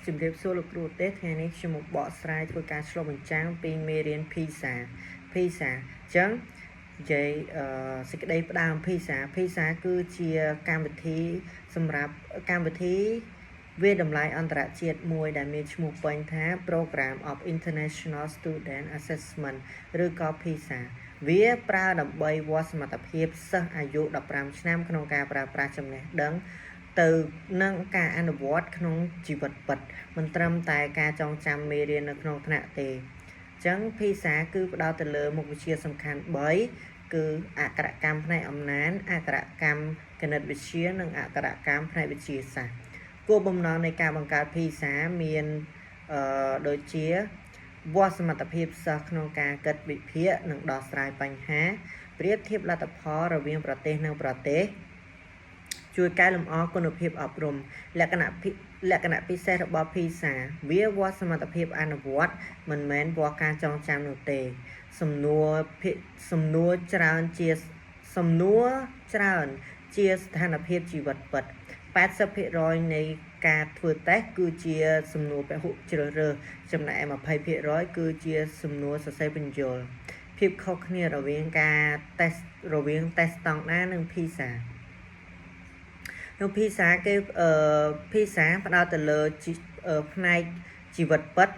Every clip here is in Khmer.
ជំរាបសួរលោកគ្រូទេថ្ងៃនេះខ្ញុំមកបកស្រាយធ្វើការឆ្លុះបញ្ចាំងពីមេរៀន PISA PISA អញ្ចឹងនិយាយអឺសេចក្តីផ្ដើម PISA PISA គឺជាកម្មវិធីសម្រាប់កម្មវិធីវាយតម្លៃអន្តរជាតិមួយដែលមានឈ្មោះពេញថា Program of International Student Assessment ឬក៏ PISA វាប្រើដើម្បីវាស់សមត្ថភាពសិស្សអាយុ15ឆ្នាំក្នុងការប្រើប្រាស់ចំណេះដឹងទៅនឹងការអនុវត្តក្នុងជីវិតពិតមិនត្រឹមតែការចងចាំមេរៀននៅក្នុងថ្នាក់ទេអញ្ចឹង PISA គឺផ្ដោតទៅលើមុខវិជ្ជាសំខាន់3គឺអក្ខរកម្មផ្នែកអំណានអក្ខរកម្មគណិតវិទ្យានិងអក្ខរកម្មផ្នែកវិទ្យាសាស្ត្រគោលបំណងនៃការបង្កើត PISA មានអឺដូចជាវាស់សមត្ថភាពសិស្សក្នុងការគិតវិភាគនិងដោះស្រាយបញ្ហាប្រៀបធៀបលទ្ធផលរវាងប្រទេសនិងប្រទេសជួយកែលម្អគុណភាពអប់រំលក្ខណៈលក្ខណៈពិសេសរបស់ PISA វាវាស់សមត្ថភាពអនុវត្តមិនមែនវាស់ការចងចាំនោះទេសំណួរសំណួរច្រើនជាសំណួរច្រើនជាស្ថានភាពជីវិតពិត80%នៃការធ្វើតេស្តគឺជាសំណួរពហុជ្រើសរើសចំណែកឯ20%គឺជាសំណួរសរសេរពន្យល់ភាពខុសគ្នារវាងការតេស្តរវាងតេស្តស្តង់ដារនិង PISA នៅ PISA គេអឺ PISA ផ្ដោតទៅលើផ្នែកជីវិតពិត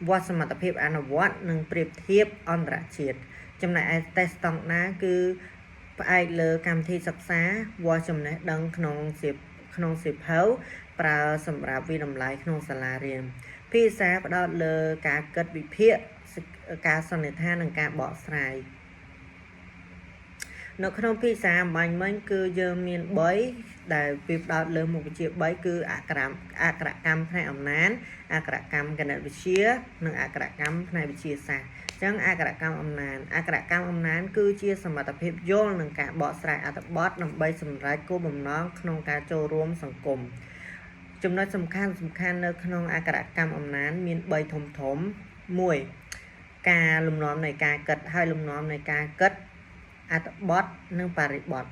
វាស់សមត្ថភាពអនុវត្តនិងប្រៀបធៀបអន្តរជាតិចំណែកឯតេស្តស្តង់ដារគឺផ្អែកលើកម្មវិធីសិក្សាវាស់ចំណេះដឹងក្នុងសៀវក្នុងសៀវភៅប្រើសម្រាប់វាយតម្លៃក្នុងសាលារៀន PISA ផ្ដោតលើការគិតវិភាគការសន្និដ្ឋាននិងការបកស្រាយនៅក្នុង PISA អម្បាញ់មិញគឺយើងមាន3ដែលវាផ្ដោតលើមុខវិជ្ជា3គឺអក្ខរអក្ខរកម្មផ្នែកអំណានអក្ខរកម្មគណិតវិទ្យានិងអក្ខរកម្មផ្នែកវិទ្យាសាស្ត្រអញ្ចឹងអក្ខរកម្មអំណានអក្ខរកម្មអំណានគឺជាសមត្ថភាពយល់និងការបកស្រាយអត្ថបទដើម្បីសម្រេចគោលបំណងក្នុងការចូលរួមសង្គមចំណុចសំខាន់សំខាន់នៅក្នុងអក្ខរកម្មអំណានមាន3ធំធំ1ការលំនាំនៃការគិតហើយលំនាំនៃការគិតអត្ថបទនិងបរិបទ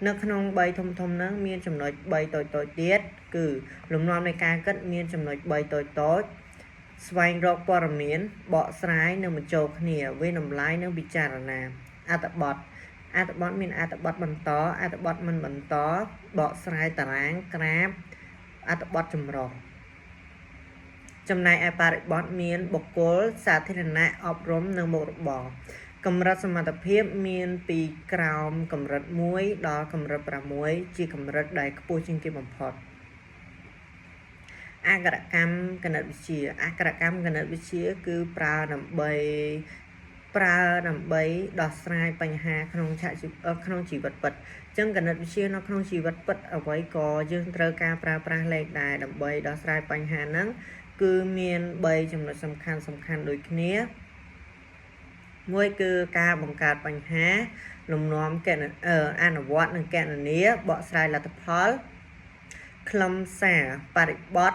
នៅក្នុង3ធំធំហ្នឹងមានចំណុច3តូចតូចទៀតគឺលំនាំនៃការគិតមានចំណុច3តូចតូចស្វែងរកព័ត៌មានបកស្រាយនិងបញ្ចូលគ្នាវាយតម្លៃនិងពិចារណាអត្ថបទអត្ថបទមានអត្ថបទបន្តអត្ថបទមិនបន្តបកស្រាយតារាងក្រាបអត្ថបទចម្រុះចំណែកឯបរិបទមានបុគ្គលសាធារណៈអប់រំនិងមុខរបរកម្រិតសមត្ថភាពមានពីក្រោមកម្រិត1ដល់កម្រិត6ជាកម្រិតដែលខ្ពស់ជាងគេបំផុតអក្ខរកម្មគណិតវិទ្យាអក្ខរកម្មគណិតវិទ្យាគឺប្រើដើម្បីប្រើដើម្បីដោះស្រាយបញ្ហាក្នុងឆាកក្នុងជីវិតពិតអញ្ចឹងគណិតវិទ្យានៅក្នុងជីវិតពិតអ្វីក៏យើងត្រូវការប្រើប្រាស់លេខដែរដើម្បីដោះស្រាយបញ្ហាហ្នឹងគឺមាន3ចំណុចសំខាន់សំខាន់ដូចគ្នាមួយគឺការបង្កើតបញ្ហាលំនាំកណអនុវត្តនិងគណនាបកស្រាយលទ្ធផលខ្លឹមសារបរិបទ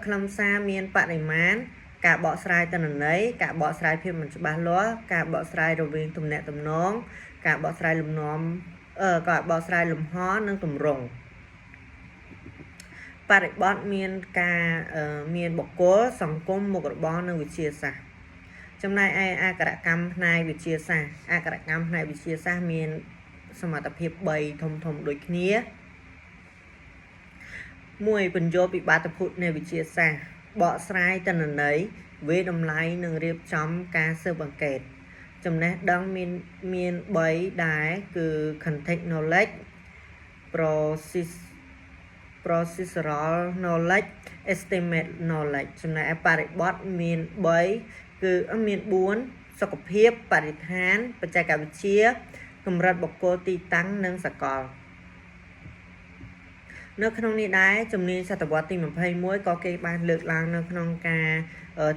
ខ្លឹមសារមានបរិមាណការបកស្រាយទិន្នន័យការបកស្រាយភាពមិនច្បាស់លាស់ការបកស្រាយរវាងទំនាក់ទំនងការបកស្រាយលំនាំការបកស្រាយលំហនិងទម្រង់បរិបទមានការមានបុគ្គលសង្គមមុខរបរនិងវិទ្យាសាស្ត្រចំណែកឯអក្ខរកម្មផ្នែកវិទ្យាសាស្ត្រអក្ខរកម្មផ្នែកវិទ្យាសាស្ត្រមានសមត្ថភាព3ធំធំដូចគ្នា1ពន្យល់ពីបាតុភូតនៃវិទ្យាសាស្ត្របកស្រាយទិន្នន័យវាយតម្លៃនិងរៀបចំការស៊ើបអង្កេតចំណេះដឹងមានមាន3ដែរគឺ context knowledge procedural knowledge estimate knowledge ចំណែកឯបរិបទមាន3គឺមាន4សុខភាពបរិស្ថានបច្ចេកវិទ្យាកម្រិតបុគ្គលទីតាំងនិងសកលនៅក្នុងនេះដែរជំនាញសតវត្សទី21ក៏គេបានលើកឡើងនៅក្នុងការ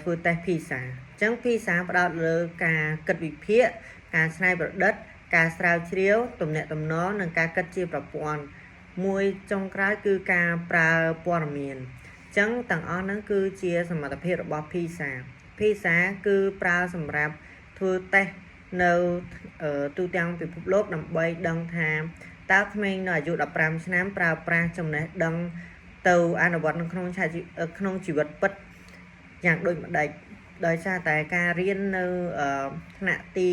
ធ្វើតេស្ត PISA អញ្ចឹង PISA ផ្ដោតលើការគិតវិភាគការច្នៃប្រឌិតការស្រាវជ្រាវទំនាក់ទំនងនិងការគិតជាប្រព័ន្ធមួយចុងក្រោយគឺការប្រើព័ត៌មានអញ្ចឹងទាំងអស់ហ្នឹងគឺជាសមត្ថភាពរបស់ PISA PISA គឺប្រើសម្រាប់ធ្វើតេស្តនៅទូទាំងពិភពលោកដើម្បីដឹងថាតើក្មេងនៅអាយុ15ឆ្នាំប្រើប្រាស់ចំណេះដឹង ទៅអនុវត្តនៅក្នុងឆាកក្នុងជីវិតពិតយ៉ាងដូចម្ដេចដោយសារតែការរៀននៅថ្នាក់ទី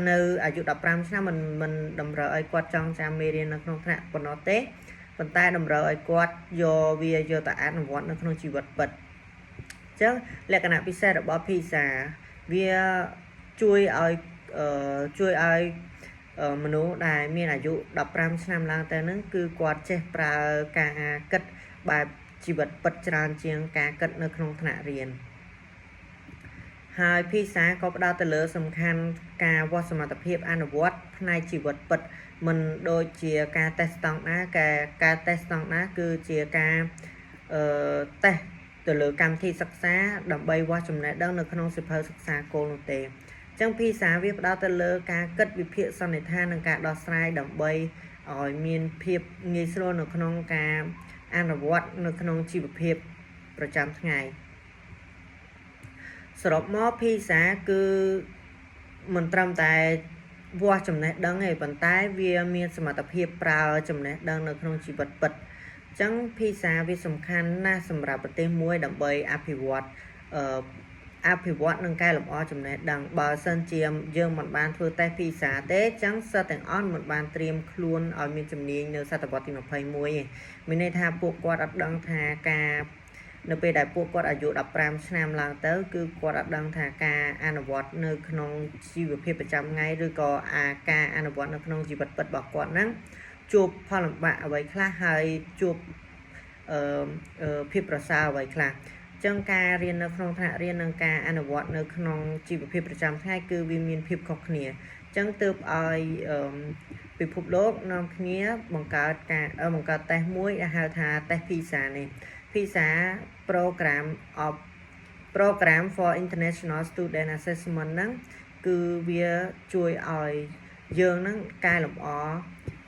នៅអាយុ15ឆ្នាំមិនមិនតម្រូវឲ្យគាត់ចងចាំមេរៀននៅក្នុងថ្នាក់ប៉ុណ្ណោះទេប៉ុន្តែតម្រូវឲ្យគាត់យកវាយកទៅអនុវត្តនៅក្នុងជីវិតពិតអញ្ចឹងលក្ខណៈពិសេសរបស់ PISA វាជួយឲ្យជួយឲ្យមនុស្សដែលមានអាយុ15ឆ្នាំឡើងទៅហ្នឹងគឺគាត់ចេះប្រើការគិតបែបជីវិតពិតច្រើនជាងការគិតនៅក្នុងថ្នាក់រៀនហើយ PISA ក៏ផ្ដោតទៅលើសំខាន់ការវាស់សមត្ថភាពអនុវត្តផ្នែកជីវិតពិតមិនដូចជាការតេស្តស្តង់ដារការការតេស្តស្តង់ដារគឺជាការអឺតេស្តទៅលើកម្មវិធីសិក្សាដើម្បីវាស់ចំណេះដឹងនៅក្នុងសៀវភៅសិក្សាគោលនោះទេចឹង PISA វាផ្ដោតទៅលើការគិតវិភាគសន្និដ្ឋាននិងការដោះស្រាយដើម្បីឲ្យមានភាពងាយស្រួលនៅក្នុងការអនុវត្តនៅក្នុងជីវភាពប្រចាំថ្ងៃសរុបមក PISA គឺមិនត្រឹមតែវាស់ចំណេះដឹងទេប៉ុន្តែវាមានសមត្ថភាពប្រើចំណេះដឹងនៅក្នុងជីវិតពិតអញ្ចឹង PISA វាសំខាន់ណាស់សម្រាប់ប្រទេសមួយដើម្បីអភិវឌ្ឍអឺអភិវឌ្ឍនិងកែលម្អចំណេះដឹងបើសិនជាយើងមិនបានធ្វើតេស្ត PISA ទេអញ្ចឹងសិស្សទាំងអស់មិនបានត្រៀមខ្លួនឲ្យមានជំនាញនៅសតវត្សទី21ទេមានន័យថាពួកគាត់អត់ដឹងថាការនៅពេលដែលពួកគាត់អាយុ15ឆ្នាំឡើងទៅគឺគាត់អត់ដឹងថាការអនុវត្តនៅក្នុងជីវភាពប្រចាំថ្ងៃឬក៏អាការអនុវត្តនៅក្នុងជីវិតពិតរបស់គាត់ហ្នឹងជួបផលលំបាកអ្វីខ្លះហើយជួបអឺភាពប្រសើរអ្វីខ្លះចឹងការរៀននៅក្នុងថ្នាក់រៀននិងការអនុវត្តនៅក្នុងជីវភាពប្រចាំថ្ងៃគឺវាមានភាពខុសគ្នាចឹងទើបឲ្យពិភពលោកនាំគ្នាបង្កើតការបង្កើតតេស្តមួយដែលហៅថាតេស្ត PISA នេះ PISA Program for International Student Assessment ហ្នឹងគឺវាជួយឲ្យយើងហ្នឹងកែលម្អ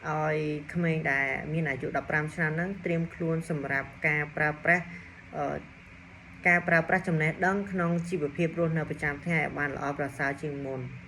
ឲ្យក្មេងដែលមានអាយុ15ឆ្នាំហ្នឹងត្រៀមខ្លួនសម្រាប់ការប្រើប្រាស់ការប្រើប្រាស់ចំណេះដឹងក្នុងជីវភាពរស់នៅប្រចាំថ្ងៃឲ្យបានល្អប្រសើរជាងមុន។